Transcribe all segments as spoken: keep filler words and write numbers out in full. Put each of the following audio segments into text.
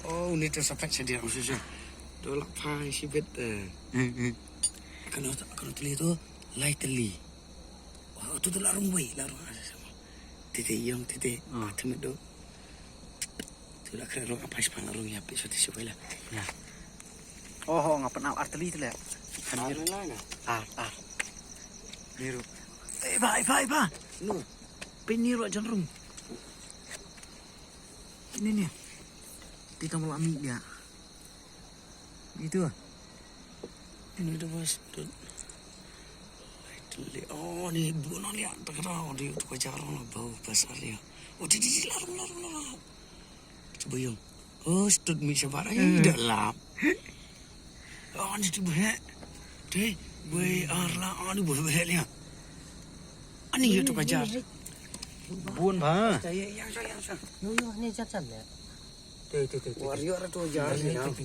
Oh, ni tu sampai sedih aku susah. Dua lapan sibet. Eh. Hmm, hmm. Kalau kalau tulis tu, lai teli. Oh, tu tu larung wei, larung ada sama. Titi yang titi. Hmm. Ah, tu medo. Tu lah kena rong apa sih pang larung ya, apa sih wei lah. Ya. Oh, oh, ngapa nak arteli tu lah. Kan biru. Ar, ar. Biru. Eh, ba, eh, ba, eh, ba. No. Pin ni ruh jangrung. Ini ni. Kita malam ni dia. Itu. Ini tu bos. Oh, ni bukan ni tak kena. Oh, dia tu kejar lah bau besar dia. Oh, di di di larung larung larung. Cuba yung. Oh, stud mi sabar. Ai, dah lap. Oh, ni tu beh. Dei, wei ar la, oh, ni beh beh lia. Ani yo tu kajar. Bun ba. Yang sa yang sa. Yo yo ni jam sam ya. Tei tei tei. Warrior tu jar ni. Tei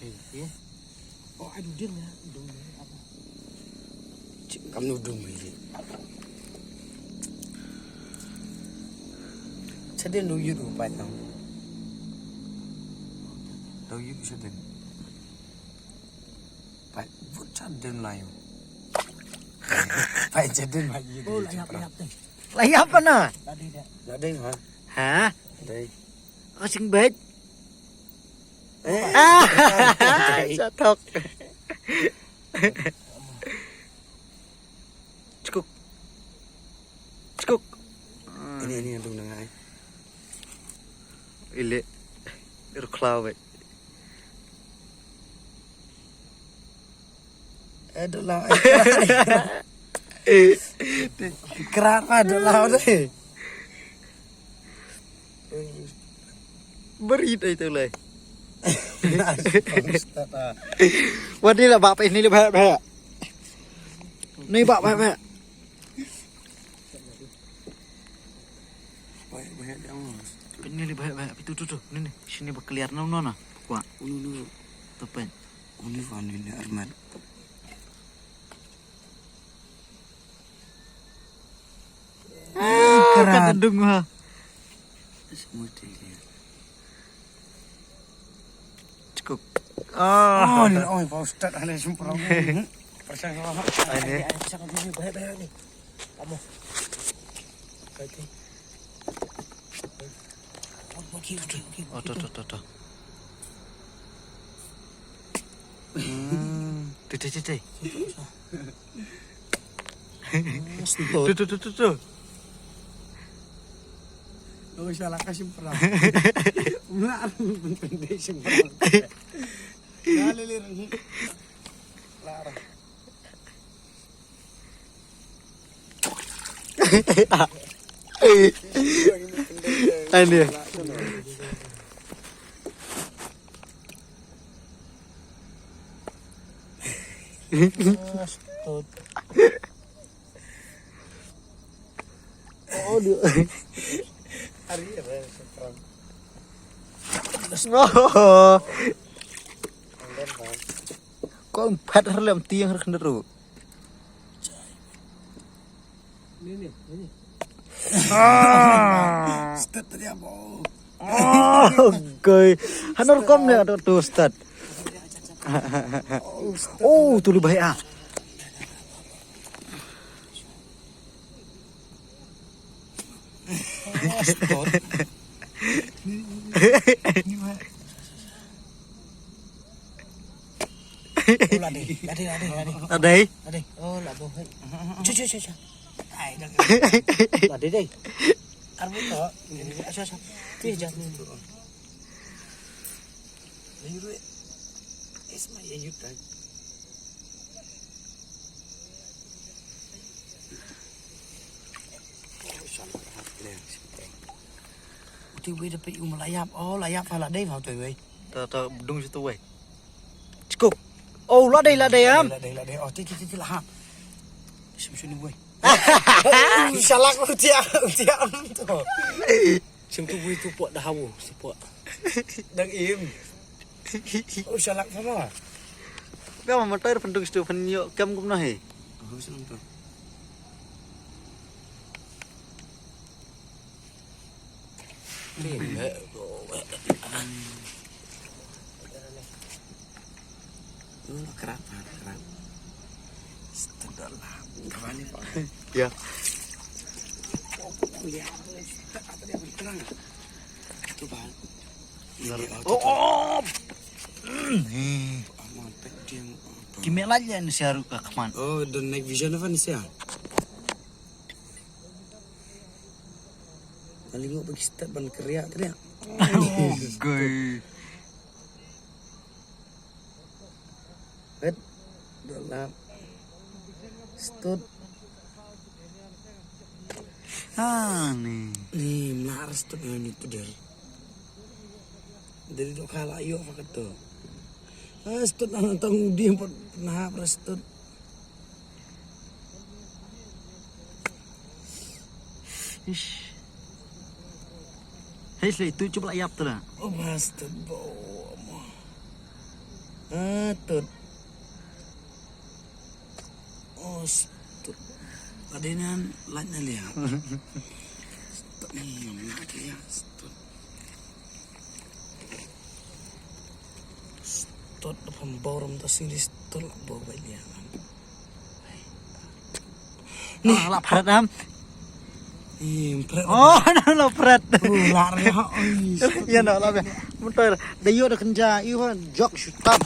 tei tei. Oh, aduh dia ni. Kam nu dum hi. Chaden du yut u pai tang. Du yut chaden. Pai vut chaden lai. Pai chaden pai yut. Oh, la yap yap tei. La yap na. La dei ha. Ha? Dei. Oh, sing bait. Eh. Ah. Sa thok. Cukuk. Cukuk. Ini ini yang tu nang ai. Ile. Ruklawe. Eh, dok lau. Kerat pa dok lau dei. Berit ai tu lai. Wadi la bak peh ni le bak bak. Ni bak bak bak. Peh ni le bak bak. Tu tu tu. Ni ni. Sini ba clear no no na. Kwa. Unu nu. Tepen. Unu fa ni ni armat. Kerat. Kata dung ha. Semua tu dia. Cukup. Ah. Oh, ni oi, Pak Ustaz ada semprong. Percaya lah. Ini. Ada cakap dulu, baik-baik ni. Kamu. Baik. Okey, okey, okey. Oh, tu, tu, tu, tu. Hmm. Tu, tu, tu, tu. Tu, tu, tu, tu, tu. Oh, salah kasih perang. Mula pendek semprong. Dah lilir. Larang. Ani. Oh, dia. Hari apa? Oh. Kong phat har lem tiang har khnderu. Ni ni ni. Ah. Start tadi apa? Oh, goi. Hanor kom ne tu start. Oh, tu lebih ah. Oh, la dei, la dei, la dei, la dei. La dei? La dei. Oh, la bo hai. Chu chu chu chu. Ai, la dei dei. Ar bu to. Acha acha. Pi ja. Ni ru. Isma ye yut tai. Uti wei da peit um la ïap. Oh, la ïap ha la dei ha uti wei. Ta ta dung situ wei. Cukup. Oh, la dei la dei am. La dei la dei. Oh, ti ti ti ti la ha. Sim sini wei. Salak uti uti am tu. Sim tu wei tu pok dah hawu, si pok. Dang im. Oh, salak sama. Ka ma motor pyntung stu pynïoh kem kumno hi. Oh, sim tu. Ni, eh, oh, eh. Hmm, krap, ha, krap. Astagfirullah. Kawan ni, Pak. Ya. Oh, kuliah. Tak, tak ada yang terang. Tu, Pak. Oh, oh. Hmm, eh. Aman, pek dia. Ki me la ïa ni siaru ka khmat. Oh, the night vision apa ni sia? Kali ngok bagi step ban keriak, keriak. Oh, gay. Red. Dolap. Stud. Ah, ni. Ni, mlar stud ni tu der. Dari tu kala yo pakai tu. Ah, stud nang tang udi empat nah stud. Ish. Hei, slei tu cuba la yap tu dah. Oh, bas tu bo. Ah, tu. Oh, stud. Tadi nan lait na lia. Stud ni ngam na lia stud. Stud da pam borom da sing di stud la bo ba lia. Ni la prat am. Ni prat. Oh, na la prat. Oh, la re ha. Oi. Ya na la be. Mutar da yo da kenja i ho jok shutam.